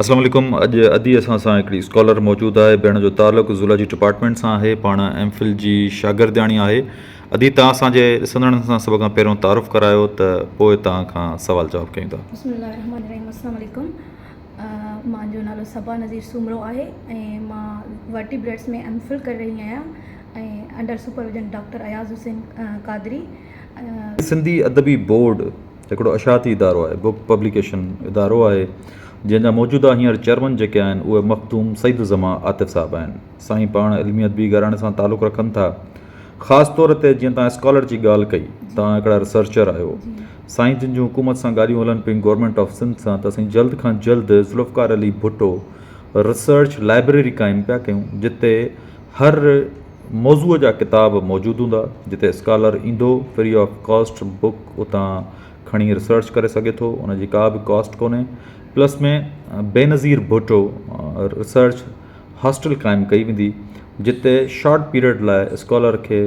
اسلام عليڪم اڄ ادي اسان سان هڪڙي اسڪالر موجود آهي ڀيڻ جو تعلق زولاجي ڊپارٽمينٽ سان آهي پاڻ ايم فل جي شاگردياڻي آهي ادي توهان اسان جي ڏسندڙن سان سڀ کان پهريون تعارف ڪرايو ته پوء توهان کان سوال جواب ڪيون ٿا. بسم الله الرحمٰن الرحيم السلام عليڪم مانجو نالو صبا نذير سومرو آهي ۽ مان ورٽيبريٽس ۾ ايم فل ڪري رهي آهيان ۽ under supervision doctor Ayaz Hussain Qadri. Sindhi Adabi board هڪڙو اشاعتي ادارو آهي، بوڪ پبليڪيشن ادارو آهي، جنهن جا موجوده هينئر چيئرمن جيڪي آهن اهي مخدوم سعيد الزمان عاطف صاحب آهن. سائين پاڻ علمي ادبي گهراڻي سان تعلق رکن ٿا. خاص طور تي جيئن توهان اسڪالر جي ڳالهه ڪئي، توهان هڪڙا ريسرچر آهيو. سائين جن جون حڪومت سان ڳالهيون هلن پيون گورنمينٽ آف سنڌ سان ته اسين جلد کان جلد ذوالفقار علي ڀٽو ريسرچ لائبريري قائم پيا ڪيون جتي هر موضوع جا ڪتاب موجود هوندا جتي اسڪالر ايندو فري آف ڪاسٽ بڪ اتان کڻي ريسرچ ڪري سگهي ٿو ان جي ڪا به ڪاسٽ ڪونهي plus ۾ Benazir Bhutto research hostel قائم ڪئي ويندي جتي شارٽ پيريڊ لاء اسڪالر کي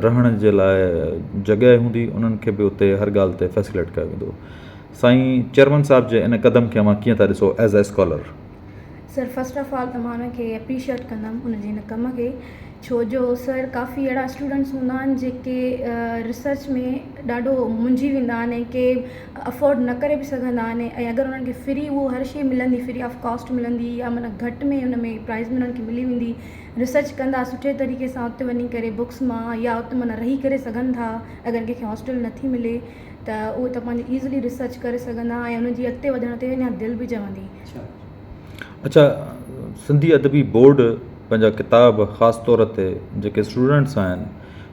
رهڻ جي لاء جڳهه هوندي انهن کي به اتي هر ڳالهه تي فيسليٽ ڪيو ويندو سائين چيئرمن صاحب جي ان قدم کي اوهان ڪيئن ٿا ڏسو as a scholar. Sir first of all ته مان ان کي اپريشيئيٽ ڪندم ان جي هن ڪم کي ڇو جو سر ڪافي اهڙا اسٽوڊنٽس هوندا آهن جيڪي ريسرچ ۾ ڏاڍو منجهي ويندا آهن ۽ ڪي افورڊ نه ڪري به سگهندا آهن ۽ اگر انهن کي فري اهو هر شي ملندي فري آف ڪاسٽ ملندي يا معنيٰ گهٽ ۾ ان ۾ پرائز ۾ انهن کي ملي ويندي ريسرچ ڪندا سٺي طريقي سان اتي وڃي ڪري بڪس مان يا اتي معنيٰ رهي ڪري سگهن ٿا اگر ڪنهن کي هاسٽل نٿي ملي ته اهي ته پنهنجي ايزلي ريسرچ ڪري سگهندا ۽ انهن جي اڳتي وڌڻ تي اڃا دل به چوندي. اڇا سنڌي ادبي بورڊ پنهنجا ڪتاب خاص طور تي جيڪي اسٽوڊنٽس آهن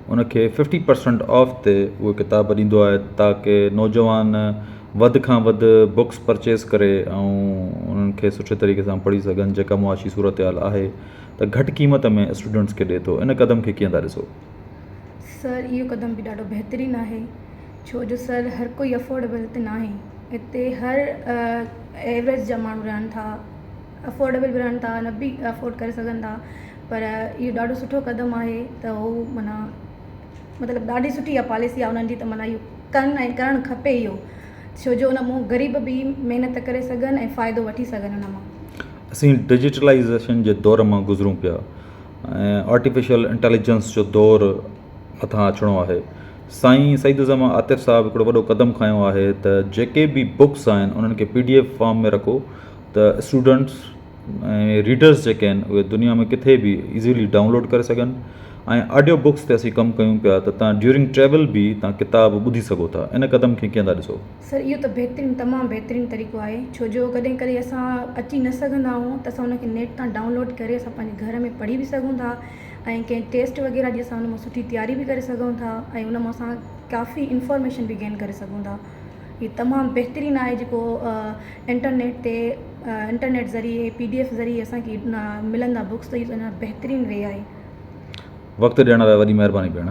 ان کي ففٽي پرسنٽ آف تي اهي ڪتاب ڏيندو آهي تاڪه نوجوان وڌ کان وڌ بڪس پرچيز ڪري ۽ انهن کي سٺي طريقي سان پڙهي سگهن جيڪا معاشي صورتحال آهي ته گهٽ قيمت ۾ اسٽوڊنٽس کي ڏي ٿو ان قدم کي ڪيئن ٿا ڏسو؟ سر اهو قدم به ڏاڍو بهترين آهي ڇو جو سر هر ڪوئي افورڊيبل ته ناهي هتي هر ايوريج جا ماڻهو رهن ٿا افورڊيبل به رهن ٿا نه به افورڊ ڪري سگهن ٿا پر اهو ڏاڍو سٺو قدم آهي ته هو معنيٰ مطلب ڏاڍي سٺي اها پاليسي آهي انهن جي ته معنيٰ اهو ڪن ۽ ڪرڻ کپي اهو ڇو جو ان مون غريب به محنت ڪري سگهن ۽ فائدو وٺي سگهن ان مان. اسين ڊجيٽلائيزيشن جي دور مان گذرون پيا ۽ آرٽيفيشل انٽيليجنس جو دور مٿان اچڻو آهي. سائين سعيد الزمان عاطف صاحب هڪڙو وڏو قدم کنيو آهي ته جيڪي به بڪس آهن انهن کي پي ڊي ايف فارم ۾ رکو ته اسٽوڊنٽس ۽ ريڊرس جيڪي آهن اهي دنيا ۾ ڪٿي به ايزيلي ڊائونلوڊ ڪري سگهن ۽ آڊيو بڪس تي اسين ڪم ڪيون پيا ته تان ڊيورنگ ٽريول به تان ڪتاب ٻڌي سگهو ٿا ان قدم کي ڪيئن ٿا ڏسو؟ سر اهو ته بهترين تمام بهترين طريقو آهي ڇو جو ڪڏهن ڪڏهن اسان اچي نه سگهندا آهيون ته اسان ان کي نيٽ تان ڊائونلوڊ ڪري اسان پنهنجي گهر ۾ پڙهي به سگهون ٿا ۽ ڪنهن ٽيسٽ وغيره جي اسان ان مان سٺي تياري به ڪري سگهون ٿا ۽ ان مان اسان ڪافي انفارميشن به گين ڪري سگهون ٿا هي تمام بهترين آهي جيڪو انٽرنيٽ تي انٽرنيٽ ذريعي پي ڊي ايف ذريعي اسان کي ملندا بڪس ته اهو اڃا بهترين وي آهي. وقت ڏيڻ لاء وڏي مهرباني ڀيڻ.